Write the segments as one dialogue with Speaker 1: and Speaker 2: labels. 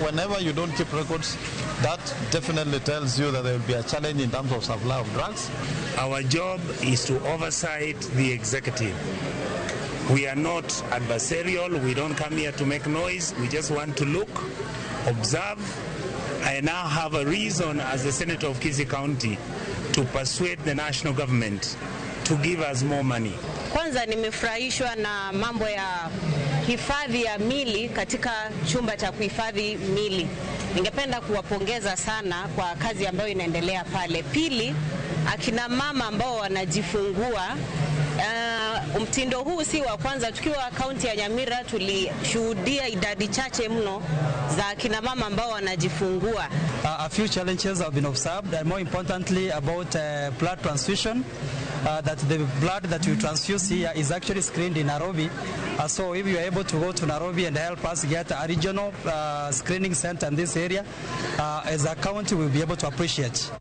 Speaker 1: Whenever you don't keep records, that definitely tells you that there will be a challenge in terms of supply of drugs.
Speaker 2: Our job is to oversight the executive. We are not adversarial. We don't come here to make noise. We just want to look, observe. I now have a reason as the senator of Kisii County to persuade the national government to give us more money.
Speaker 3: Kwanza nimefurahishwa na mambo ya hifadhi ya mili katika chumba cha kuhifadhi mili. Ningependa kuwapongeza sana kwa kazi ambayo inaendelea pale. Pili, akina mama ambao wanajifungua. Mtindo huu si wa kwanza. Tukiwa kaunti ya Nyamira tulishuhudia idadi chache mno za akina mama ambao wanajifungua.
Speaker 4: A few challenges have been observed, and more importantly about blood transfusion, that the blood that we transfuse here is actually screened in Nairobi. So if you are able to go to Nairobi and help us get a regional screening center in this area, as a county we'll be able to appreciate.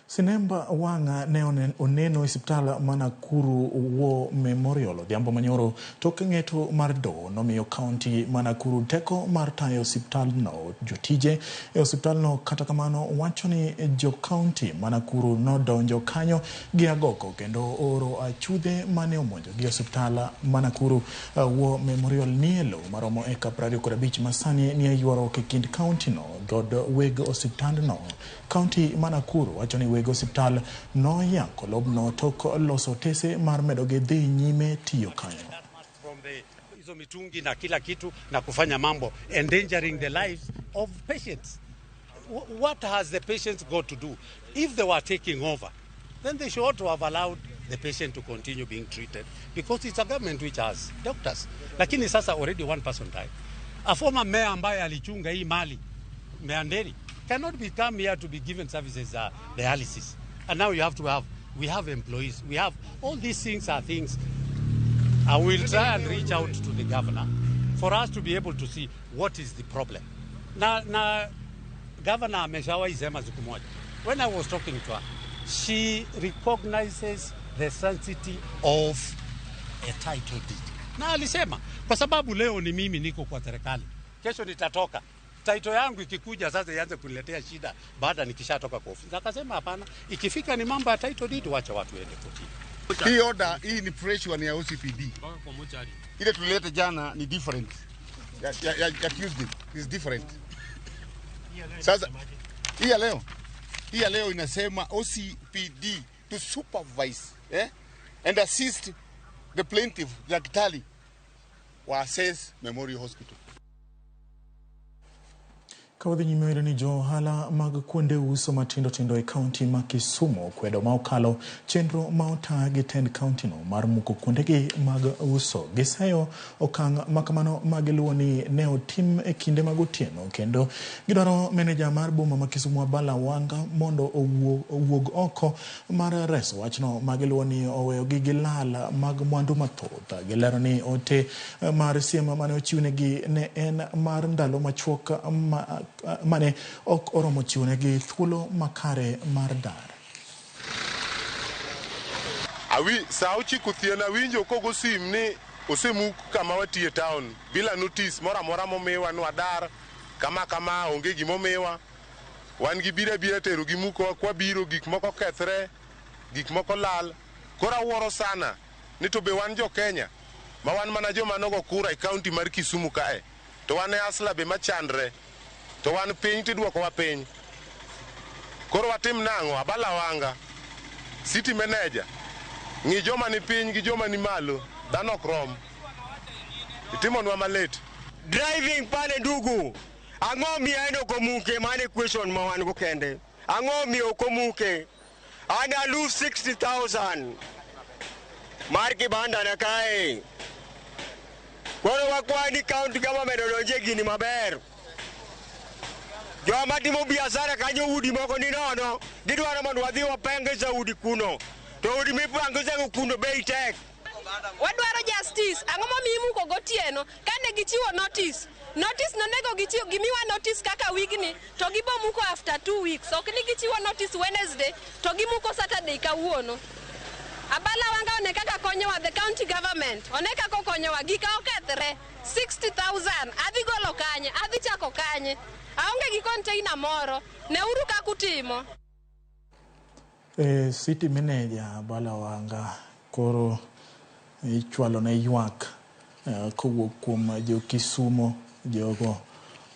Speaker 5: Sinemba wang'a ne oneno e osiptal ma Nakuru War Memorial odhiambo manyoro tok ng'eto mar doho nomiyo kaunti ma Nakuru teko mar tayo osiptalno. Jotije e osiptalno kata kamano wacho ni jo kaunti ma Nakuru nodonjo kanyo gi agoko kendo oro achudhe mane omonjo gi osiptal ma Nakuru War Memorial nie lowo maromo eka 25 ma sani nie ywaruok e kind kaunti no kod weg osiptandno. Kaunti ma Nakuru wacho ni weg osiptal noyako lobno tok loso otese mar medogi dhi nyime tiyo kanyo.
Speaker 6: Hizo mitungi na kila kitu na kufanya mambo endangering the lives of patients. What has the patients got to do? If they were taking over, then they should ought to have allowed the patient to continue being treated because it's a government which has doctors. Lakini sasa already one person died. A former mayor ambaye alichunga hii mali, Meanderi, cannot be come here to be given services, dialysis. And now you have to have, we have employees, we have, all these things are things. I will try and reach out to the governor for us to be able to see what is the problem. Na governor ameshawahi sema siku moja. When I was talking to her, she recognizes the sanctity of a title deed. Na alisema, kwa sababu leo ni mimi niko kwa serikali, kesho nitatoka. Title yangu ikikuja sasa ianze kuniletea shida baada nikishatoka kwa ofisi. Akasema hapana, ikifika ni mambo ya title deed wacha watu waende kotini.
Speaker 7: Hii order hii ni fresh one ya OCPD. Ile tulileta jana ni different. Ya Tuesday is different. Sasa hii ya leo inasema OCPD to supervise and assist the plaintiff daktari wa assess Memorial Hospital.
Speaker 5: Kawadhi nyime wayudo ni jo ohala mag kuonde uso matindo tindo e kaunti ma Kisumu kwedo ma okalo chenro ma ota gi tend kaunti no mar muko kuondegi mag uso. Giseyo okang' makamano magiluwo ni ne otim e kinde mag otieno kendo gidwaro meneja mar boma ma Kisumu Abala Wanga mondo owuog oko mar reso wachno magiluwo ni oweyogi gi lal mag mwandu mathoth. Gilero ni ote mar siem mane ochiwnegi ne en mar ndalo machuok mane ok oromo chiwonegi thuolo makare mar dar.
Speaker 8: Saa 9 otieno awinjo kogo sim ni osemuk kama watiye town bila notice moro amora momiwa ni wadar kama kama onge gimomiwa. Wan gi bira bira tero gi muko kwa biro gik moko kethre, gik moko lal. Koro awuoro sana ni to be wan jo Kenya ma wan mana joma nogo kura e kaunti mar Kisumu kae to wan e asla be machandre to wan piny tidwokowa piny. Koro watim nang'o? Abala Wanga, city manager, ng'i joma ni piny gi joma ni malo, dhano ok rom. Itimonwa malit.
Speaker 9: Driving pale ndugu, ang'o miyo en ok omuke? Mano e question ma wan go kende. Ang'o miyo ok omuke? An a lose 60,000 mar kibanda na kae. Koro wakwayo ni county government odonje gini maber. Joma timo biashara kanyo udi moko ni nono, gidwaro mondo wadhi wapangisa udi kuno. To udi mipangisa kuno bei tek.
Speaker 10: Wadwaro justice. Ang'o momiyo imuko gotieno kane gichiwo notice? Notice nonego gichiwo, gimiwa notice kaka wigni to gibo muko after 2 weeks. Ok ni gichiwo notice Wednesday to gimuko Saturday kawuono. Abala Wanga one kaka konyowa, the county government one kaka okonyowa, gika okethre 60,000 adhi golo kanye, adhi kanye? Aonge gi container moro. Neuru kaka utimo.
Speaker 5: City manager Bala Wanga koro ichwalo ne ywak kowuok kuom jo Kisumo jogo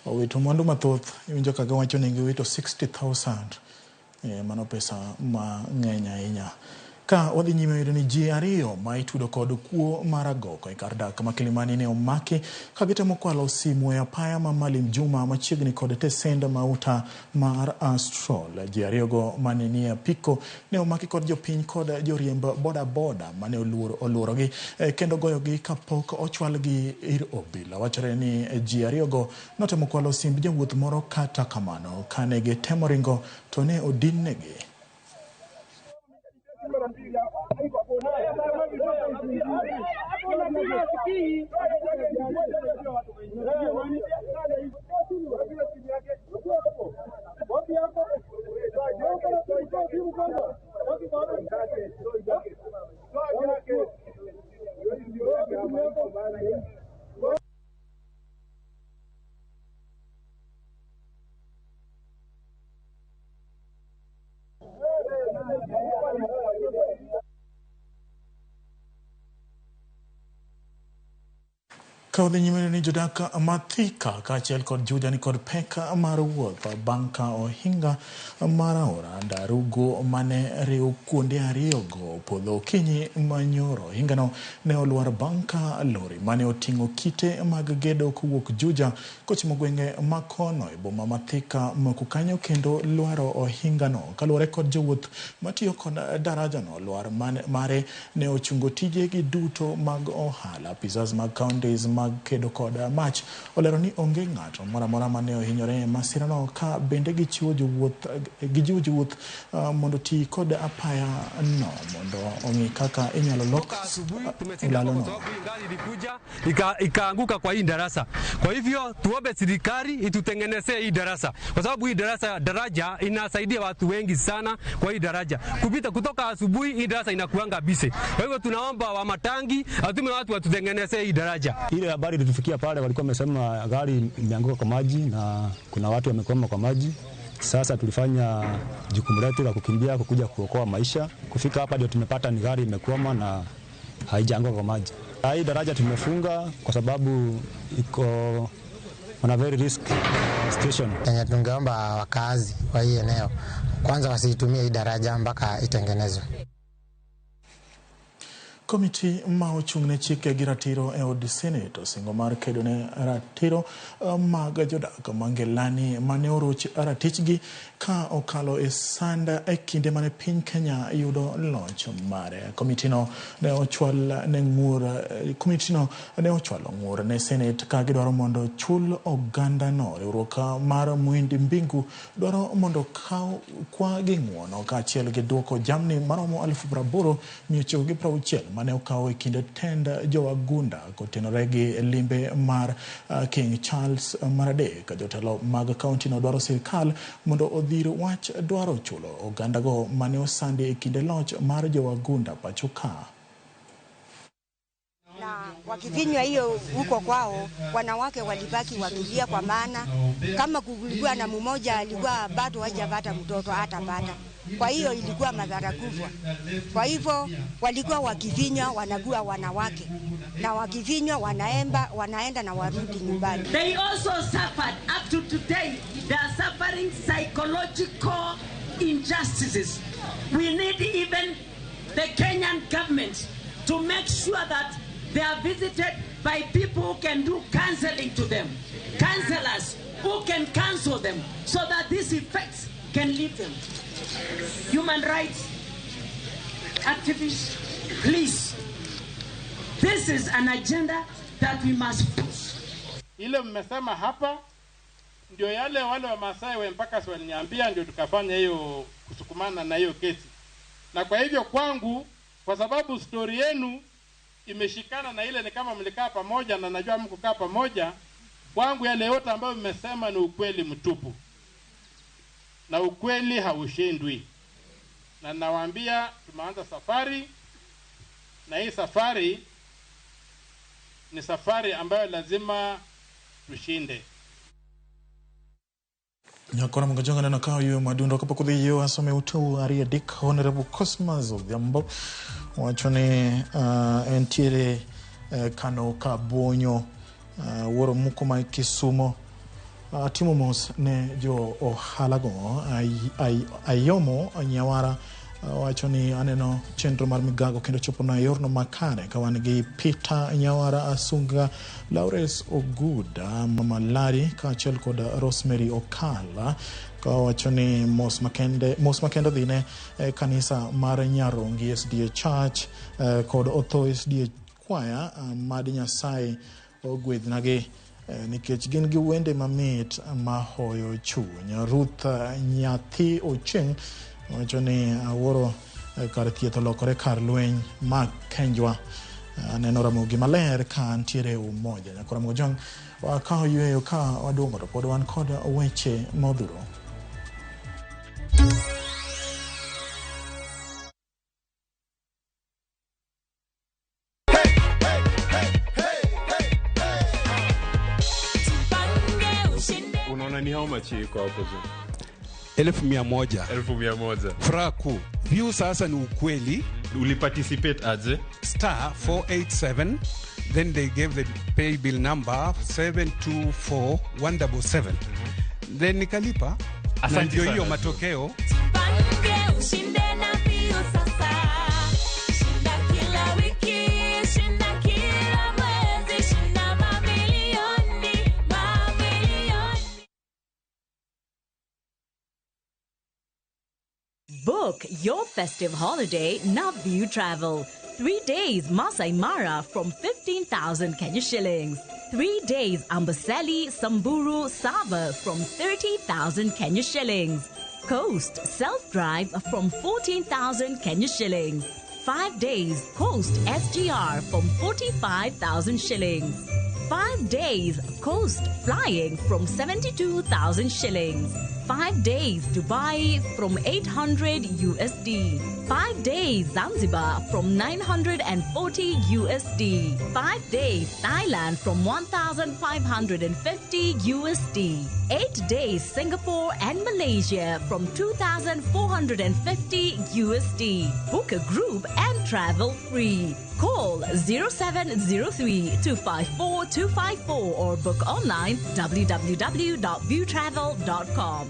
Speaker 5: owito mwandu mathoth. Iwinjo ka giwacho ni giwito 60,000, mano pesa mang'eny ahinya. Ka wadhi nyime yudo ni ji ariyo ma itudo kod kuo mar agoko e kar dak ma Kilimani ne omaki ka gitemo kwalo simu e apaya ma Maalim Juma machiegni kod tesend mauta mar Astrol. Ji ariyogo mane nie apiko ne omaki kod jopiny kod joriemb boda boda mane oluorogi kendo goyogi kapok ochwalgi ir obila. Wachore ni ji ariyogo notemo kwalo simb jawuoth moro, kata kamano kane gitemo ringo to ne odinnegi. Ka odhi nyime ni jodak ma Thika kaachiel kod Juja ni kod pek mar wuoth bang' ka ohinga mar aora Ndarugo mane riwo kuonde ariyogo opodho okinyi manyoro. Ohingano ne olwar bang' ka lori mane oting'o kite mag gedo kowuok Juja kochimo gwenge ma kono e boma ma Thika moko kanyo kendo lwaro ohingano. Kaluwore kod jowuoth matiyo kod darajano, lwar mare ne ochungo tijegi duto mag ohala. Apisas mag counties mag kedo kod mach olero ni onge ng'ato moro amora mane ohinyore e masirano, ka bende gichiwo jowuoth mondo ti kod apaya no mondo ong'i kaka inyalo lok ulalo no.
Speaker 11: Ikaanguka kwa hii darasa. Kwa hivyo tuombe serikali itutengenezee hii darasa, kwa sababu hii darasa daraja inasaidia watu wengi sana. Kwa hii daraja kupita kutoka asubuhi, hii darasa inakuanga bise. Kwa hivyo tunaomba wa matangi atume watu watutengenezee hii daraja.
Speaker 12: Ile habari ilitufikia pale, walikuwa wamesema gari imeanguka kwa maji na kuna watu wamekwama kwa maji. Sasa tulifanya jukumu letu la kukimbia kukuja kuokoa maisha. Kufika hapa ndio tumepata ni gari imekwama na haijaanguka kwa maji. Hii daraja tumefunga kwa sababu iko on a very risk station.
Speaker 13: Kenya tungeomba wakazi wa hii eneo kwanza wasiitumie hii daraja mpaka itengenezwe.
Speaker 5: Komiti ma ochung' ne chike gi ratiro e od Senate osingo mar kedo ne ratiro mag jodak mangelani mane oroch ratichgi ka okalo e sanda e kinde mane piny Kenya yudo loch mare. Komitino ne ochwalo ng'ur ne Senate ka gidwaro mondo chul ogandano. Riwruok mar Muhindi Mbingu dwaro mondo kwa gi ng'uono kaachiel gi duoko jamni maromo 8,960 mane okaw e kinde tend jowagunda kotenore gi limbe mar King Charles mar adek. Jotelo mag kaunti no dwaro sirikal mondo odhir wach dwaro chulo ogandago mane osandi e kinde loch mar jowagunda pacho ka.
Speaker 14: Na wakivinywa hiyo huko kwao, wanawake walibaki wakilia, kwa maana kama kulikuwa na mmoja alikuwa bado hajapata mtoto hatapata. Kwa hiyo ilikuwa madhara kubwa. Kwa hivyo walikuwa wakivinywa wanakuwa wanawake, na wakivinywa wanaenda na warudi nyumbani.
Speaker 15: They also suffered up to today. They are suffering psychological injustices. We need even the Kenyan government to make sure that they are visited by people who can do counseling to them, counselors who can counsel them so that these effects can leave them. Human rights activists, please, this is an agenda that we must push.
Speaker 16: Ile mmesema hapa ndio yale wale wa Maasai wa mpaka waliniambia, ndio tukafanya hiyo kusukumana na hiyo kesi. Na kwa hivyo kwangu, kwa sababu story yenu imeshikana na ile, ni kama mlikaa pamoja na najua mkukaa pamoja, kwangu yale yote ambayo mmesema ni ukweli mtupu. Na ukweli haushindwi. Na nawaambia tumeanza safari, na hii safari ni safari ambayo lazima tushinde.
Speaker 5: Nyakora Mgajonga neno ka yueyo madundo kapok odhi yo asome uteu ariyo adek. Honorable Cosmas Odhiambo wacho ni entiere Kano Kabonyo, wuoro muko ma Kisumo. Timo mos ne jo ohalago. Ayomo Nyawara wacho ni aneno chenro mar migago kendo chopo na yorno makare ka wan gi Peter Nyawara Asunga, Lawrence Oguda, Mama Lari kaachiel kod Rosemary Okala, ka wacho ni mos makende odhi ne kanisa mar Nyarongi SDA Church kod Otho SDA Choir. Mad Nyasaye ogwedhnagi nikech gin gi wende mamit mahoyo chuny. Ruth Nyathi Ocheng wacho ni awuoro kar thieth olokore kar lweny ma Kenjwa. Aneno Ramogi maler ka ntiere Umoja. Nyakora Mojong wakawo yueyo ka waduogo to pod wan kod weche modhuro.
Speaker 17: Unaona ni how much iko hapo juu?
Speaker 18: 1,100.
Speaker 17: 1,100.
Speaker 18: Furaha kuu. View sasa ni ukweli.
Speaker 17: Uliparticipate aje?
Speaker 18: Star 487, then they gave the pay bill number 724177. Then nikalipa. Na ndio hiyo matokeo.
Speaker 19: Book your festive holiday Navview Travel. 3 days Masai Mara from 15,000 Kenya shillings. 3 days Amboseli, Samburu, Sava from 30,000 Kenya shillings. Coast self-drive from 14,000 Kenya shillings. 5 days Coast SGR from 45,000 shillings. 5 days Coast flying from 72,000 shillings. 5 days Dubai from 800 USD. 5 days Zanzibar from 940 USD. 5 days Thailand from 1,550 USD. 8 days Singapore and Malaysia from 2,450 USD. Book a group and travel free. Call 0703 254 254 or book online www.viewtravel.com.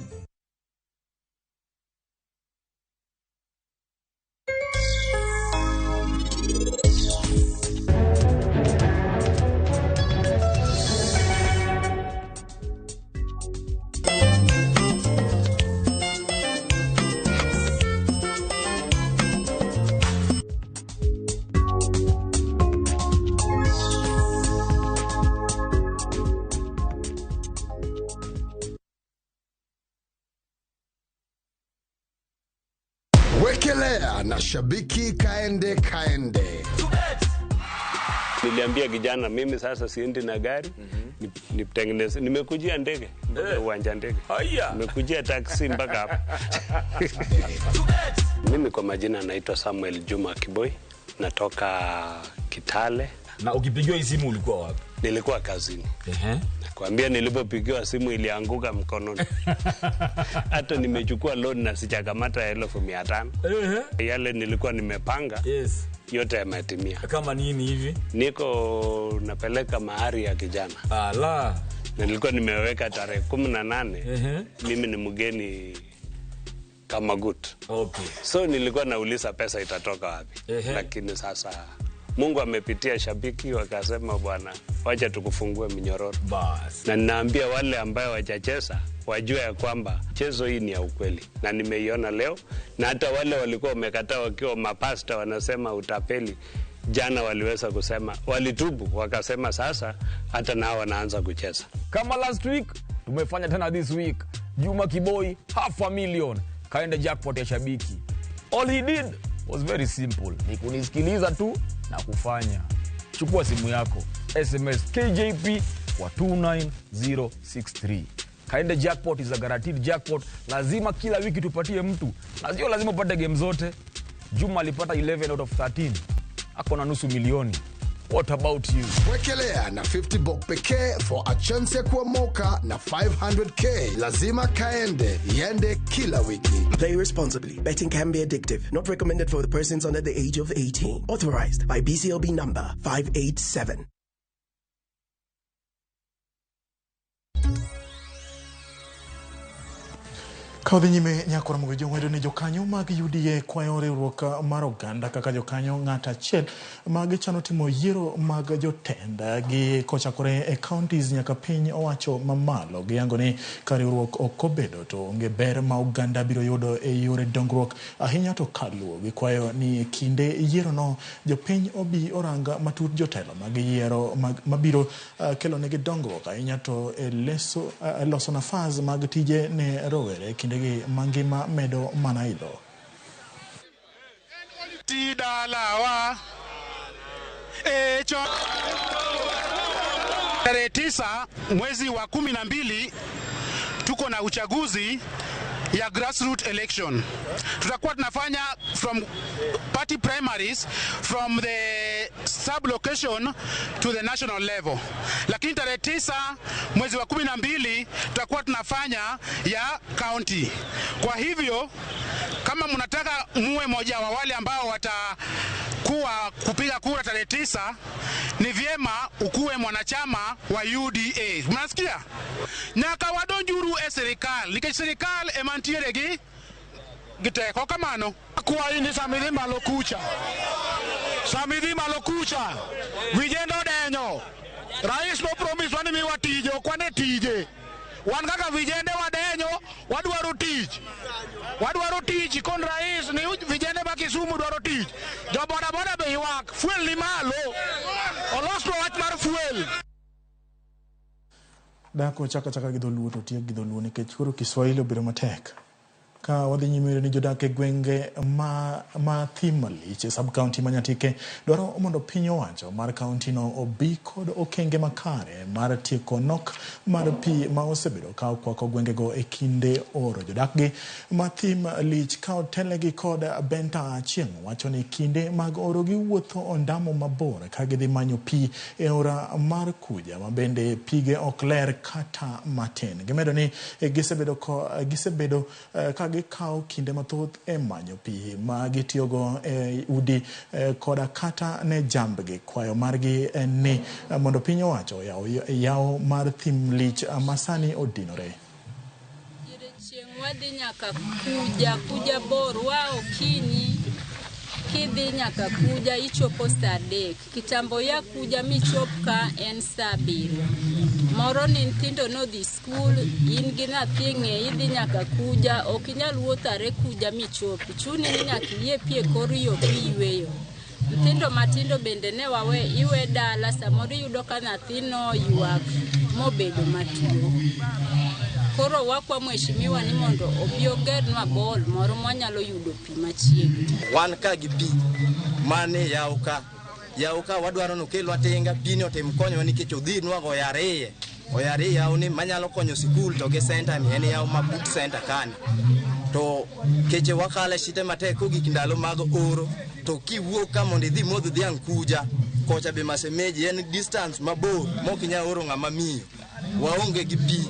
Speaker 20: Wekelea na shabiki kaende kaende.
Speaker 21: Niliambia kijana mimi sasa siendi na gari, nitengeneze. Nimekujia ndege mpaka uwanja ndege. Nimekujia taksi mpaka hapa. Mimi kwa majina naitwa Samuel Juma Kiboi, natoka Kitale.
Speaker 22: Na ukipigiwa hii simu ulikuwa wapi?
Speaker 21: Nilikuwa kazini. Nakwambia nilipopigiwa simu ilianguka mkononi. Hata nimechukua loan na sijakamata 1,500. Yale nilikuwa nimepanga.
Speaker 22: Yes.
Speaker 21: Yote yametimia.
Speaker 22: Kama nini hivi?
Speaker 21: Niko napeleka mahari ya kijana.
Speaker 22: Ala.
Speaker 21: Na nilikuwa nimeweka tarehe 18. Mimi ni mgeni kama gut.
Speaker 22: Okay.
Speaker 21: So nilikuwa nauliza pesa itatoka wapi. Lakini sasa Mungu amepitia shabiki wakasema bwana wacha tukufungue minyororo.
Speaker 22: Bas.
Speaker 21: Na ninaambia wale ambao hawajacheza wajue ya kwamba chezo hii ni ya ukweli na nimeiona leo, na hata wale walikuwa wamekataa wakiwa mapasta wanasema utapeli, jana waliweza kusema, walitubu wakasema sasa hata nao wanaanza kucheza.
Speaker 22: Kama last week tumefanya tena this week. Juma Kiboi 500,000 kaenda jackpot ya shabiki. All he did was very simple. Ni kunisikiliza tu na kufanya. Chukua simu yako, SMS KJP kwa 29063. Kaende jackpot is a guaranteed jackpot. Lazima kila wiki tupatie mtu. Na sio lazima upate game zote. Juma alipata 11 out of 13. Ako na 500,000. What about you?
Speaker 20: Wekelea na 50 bob pekee for a chance ya kuomoka na 500K. Lazima kaende, iende kila wiki.
Speaker 1: Play responsibly. Betting can be addictive. Not recommended for the persons under the age of 18. Authorized by BCLB number 587.
Speaker 5: Ka odhi nyime nyako Ramogi Jong ni jokanyo mag UDA kwayo riwruok mar oganda kaka jokanyo ng'at achiel ma gichano timo yiero mag jotend gi kochakore e counties nyaka piny owacho mamalo. Giyango ni ka riwruok ok obedo to onge ber ma oganda biro yudo e yore dongruok ahinya to kaluwo. Gikwayo ni kinde yierono jopiny obi orang matut jotelo mag yiero mabiro kelonegi dongruok ahinya to e loso nafas mag tije ne rowere kinde gi mangima medo mana idho.
Speaker 2: Tidalawa echo tarehe 9 mwezi wa 12 tuko na uchaguzi ya grassroots election. Tutakuwa tunafanya from party primaries from the sub location to the national level. Lakini tarehe 9 mwezi wa 12 tutakuwa tunafanya ya county. Kwa hivyo kama mnataka muwe moja wa wale ambao watakuwa kupiga kura tarehe 9, ni vyema ukuwe mwanachama wa UDA. Mnasikia? Nyaka wadonjuru e serikal, nikech serikal ema ntiere gi teko kamano.
Speaker 23: Akwayi ni samidhi malo kucha. Samidhi malo kucha. Vijendo denyo. Rais no promise wani miwa tije, ok wane tije. Wan kaka vijende wadenyo, wadwaro tich. Wadwaro tich kon rais ni vijende ma Kisumu dwaro tich. Jo boda boda be ywak, fuel ni malo. Olosno wach mar fuel.
Speaker 5: Dak ochako achaka gi dholuo to tiek gi dholuo nikech koro Kiswahili obedo matek. Ka wadhi nyime ni jodak e gwenge ma thim malich e sub-county ma Nyatike dwaro mondo piny owacho mar county no obi kod okenge makare mar tieko nok mar pi ma osebedo ka okwako gwengego e kinde oro. Jodak gi ma thim lich ka otelnegi kod Benta Achieng' wacho ni kinde mag oro giwuotho ondamo mabor ka gidhi manyo pi e aora mar Kuja ma bende pige ok ler kata matin. Gimedo ni gisebedo ka gikawo kinde mathoth e manyo pi ma gitiyogo e udi koda kata ne jambgi. Kwayo margi en ni mondo piny owacho yaw mar thim lich ma sani odinore.
Speaker 24: Chieng' wadhi nyaka Kuja, Kuja bor wa okinyi kidhi nyaka Kuja ichopo saa 3. Kitambo ya Kuja michop ka en saa 7. Moro ni nyithindo nodhi skul, in gi nyathi ng'e idhi nyaka Kuja, ok inyal wuotho are Kuja michopi. Chuni ni nyaka iyie pi e kor yo kiyweyo. Nyithindo matindo bende ne wawe iwe dala, samoro iyudo ka nyathino ywak mobedo matuo. Koro wakwa mheshimiwa ni mondo obi ogernwa bol moro mwanyalo yudo pi machiegni.
Speaker 25: Wan ka gi pi mane yaw ka wadwaro ni okelwa tinga, pi ni otim konywa nikech odhinwa go oyar iye yaw ni manyalo konyo sikul to gi center ni en yaw ma but center kani. To keche wakale shite matek kogik ndalo mag oro to kiwuok ka mondo idhi modh dhiang' Kuja kocha be Masemeji en distance mabor mok inyal oro ng'ama miyo. Waonge gi pi.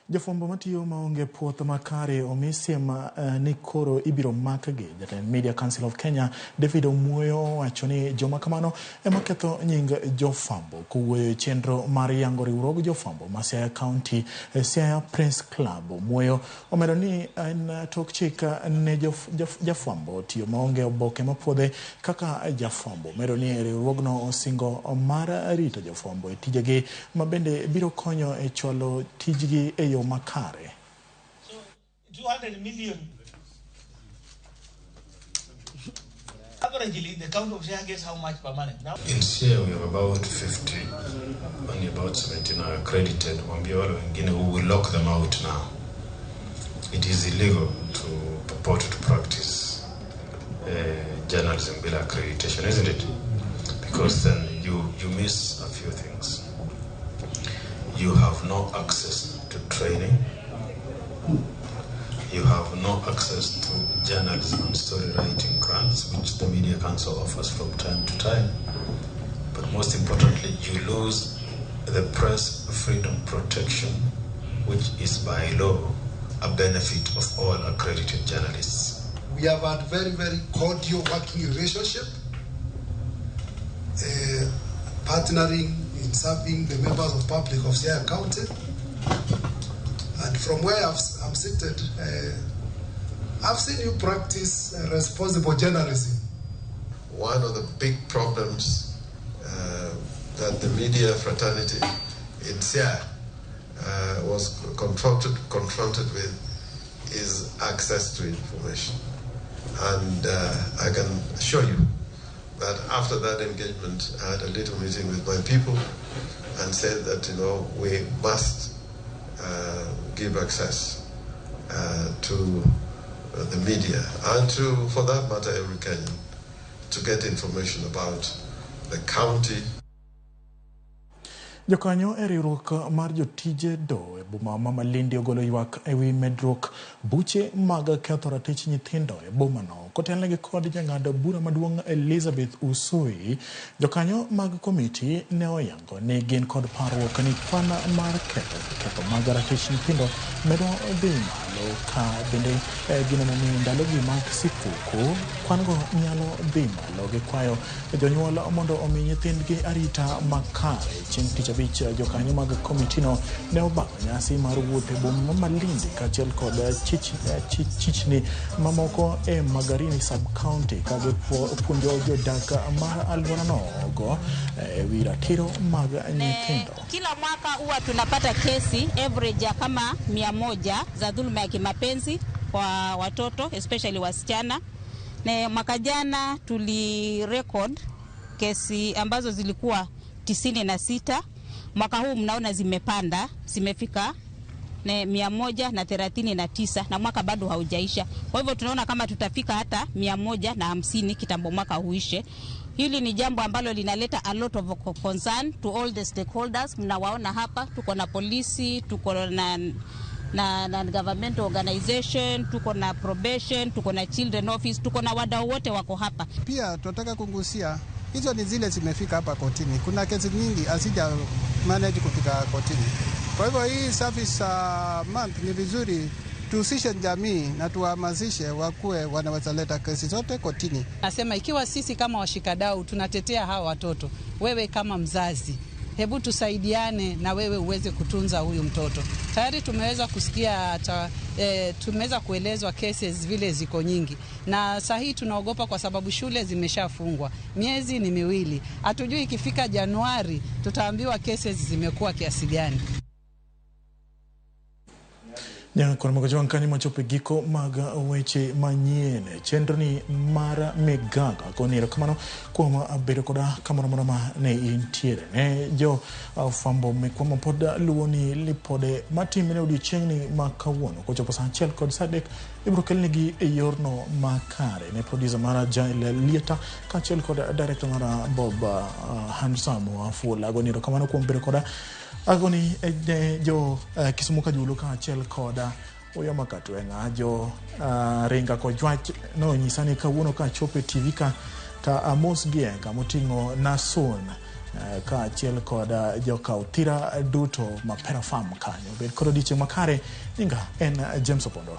Speaker 5: Jofwambo matiyo maonge puoth makare omi siem ni koro ibiro makgi. Jatend Media Council of Kenya David Omuoyo owacho ni joma kamano ema ketho nying jofwambo. Kowuoyo e chenro mar yango riwruog jofwambo ma Siaya County, Siaya Press Club, Omuoyo omedo ni en tok chik ne jafwambo tiyo maonge oboke mapuodhe kaka jafwambo. Omedo ni riwruogno osingo mar rito jofwambo e tijegi ma bende biro konyo e chwalo tijgi e yo makare.
Speaker 26: So 200 million. Averagely, the county of Siaya gets how much per month? Now?
Speaker 17: In Siaya, we have about 50, only about 17 are accredited. Wambia wale wengine, we will lock them out now. It is illegal to purport to practice journalism bila accreditation, isn't it? Because then you miss a few things. You have no access to training. You have no access to journalism and story writing grants, which the Media Council offers from time to time. Most importantly, you lose the press freedom protection, which is by law a benefit of all accredited journalists.
Speaker 3: We have had very, very cordial working relationship, partnering in serving the members of public of Siaya County. And from where I'm seated, I've seen you practice responsible journalism.
Speaker 17: One of the big problems that the media fraternity in Siaya was confronted with is access to information. And I can assure you that after that engagement, I had a little meeting with my people and said that, you know, we must give access to the media and to, for that matter, every Kenyan, to get information about the county.
Speaker 5: Jokanyo e riwruok mar jotije doho e boma ma Malindi ogolo ywak ewi medruok buche mag ketho ratich nyithindo e bomano. Kotelnegi kod jang'ad bura maduong' Elizabeth Usui, jokanyo mag komiti ne oyango ni gin kod parruok ni kwan mar ketho mag ratich nyithindo medo dhi malo, ka bende gineno ni ndalogi mag sikuku kwan go nyalo dhi malo. Gikwayo jonyuol mondo omi nyithindgi arita makare. Chieng' tich abich, jokanyo mag komitino ne obago nyasi mar wuoth e boma ma Malindi kaachiel kod chichni mamoko e Magarini sub-county ka gipuonjo jodak mar alworano go ewi ratiro mag nyithindo.
Speaker 4: Kila mwaka huwa tunapata kesi average ya kama 100 za dhuluma ya kimapenzi kwa watoto, especially wasichana. Na mwaka jana tulirecord kesi ambazo zilikuwa 96. Mwaka huu mnaona zimepanda, zimefika 139 na mwaka bado haujaisha. Kwa hivyo tunaona kama tutafika hata 150 kitambo mwaka huishe. Hili ni jambo ambalo linaleta a lot of concern to all the stakeholders. Mnawaona hapa, tuko na polisi, tuko na government organization, tuko na probation, tuko na children office, tuko na wadau wote wako hapa.
Speaker 6: Pia tunataka kugusia hizo ni zile zimefika hapa kotini. Kuna kesi nyingi hazija manage kufika kotini. Kwa hivyo hii service month ni vizuri tuhusishe jamii na tuwahamasishe wakuwe wanaweza leta kesi zote kotini.
Speaker 7: Nasema ikiwa sisi kama washikadau tunatetea hawa watoto, wewe kama mzazi, hebu tusaidiane na wewe uweze kutunza huyu mtoto. Tayari tumeweza kusikia tumeweza kuelezwa cases vile ziko nyingi, na sahi tunaogopa kwa sababu shule zimeshafungwa, miezi ni miwili, hatujui ikifika Januari tutaambiwa cases zimekuwa kiasi gani.
Speaker 5: Nyakwar Magajwang' kanyo machopo e giko mag weche manyien. Chenro ni mar Migaga goni erokamano kuom bedo koda kamoro amora ma ne intiere. Ne jo fwambo mekwa ma pod luwo ni lipode matimre odiochieng'ni ma kawuono kochopo saa 1 kod saa 3 ibiro kelnegi e yorno makare. Ne producer mara Jael Lieta kaachiel kod director mara Bob Handsome Wafula goni erokamano kuom bedo koda. Agoni jo Kisumu Kajulu kaachiel kod Oyama Katweng'a jo Ringa Kojwach nonyisa ni kawuono kachopo e TV ka ta Amos Gienga moting'o Nason kaachiel kod jokaw thira duto ma Pera Farm kanyo. Bed kod odiochieng' makare. Nyinga en James Opondo.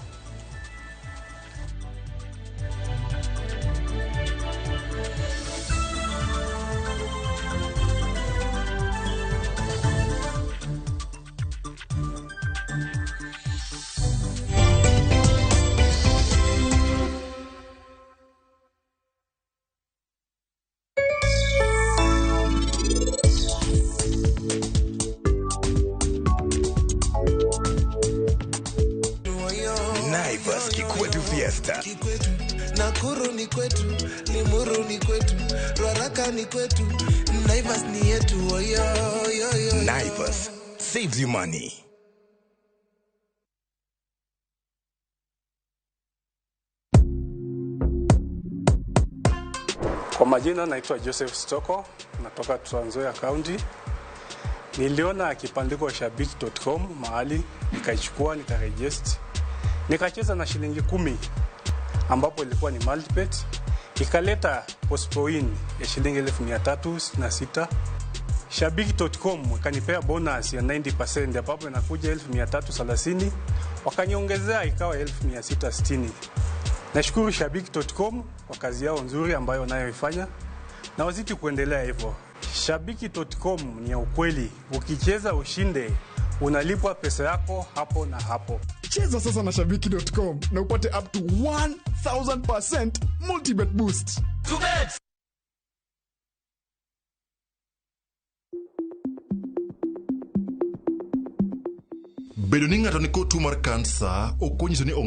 Speaker 8: Naivas Kikwetu Fiesta.
Speaker 9: Kikwetu, Nakuru ni kwetu, Limuru ni kwetu, Ruaraka ni kwetu, Naivas ni yetu. Oyo, oyo, oyo.
Speaker 8: Naivas saves you money.
Speaker 27: Kwa majina naitwa Joseph Stoko, natoka Trans Nzoia County. Niliona kibandiko cha shabiki.com mahali, nikaichukua, nikaregister. Nikacheza na shilingi 10 ambapo ilikuwa ni multibet. Ikaleta postpoin ya shilingi 366,000. Shabiki.com ikanipea bonus ya 90% ambapo inakuja 330,000, wakaniongezea ikawa 660,000. Nashukuru Shabiki.com kwa kazi yao nzuri ambayo wanayoifanya na wazidi kuendelea hivyo. Shabiki.com ni ya ukweli, ukicheza ushinde, unalipwa pesa yako hapo na hapo.
Speaker 10: Cheza sasa na shabiki.com na upate up to 1000% multibet boost.
Speaker 8: Bedo ni ng'ato nikod tuo mar kansa ok onyiso ni ong'ado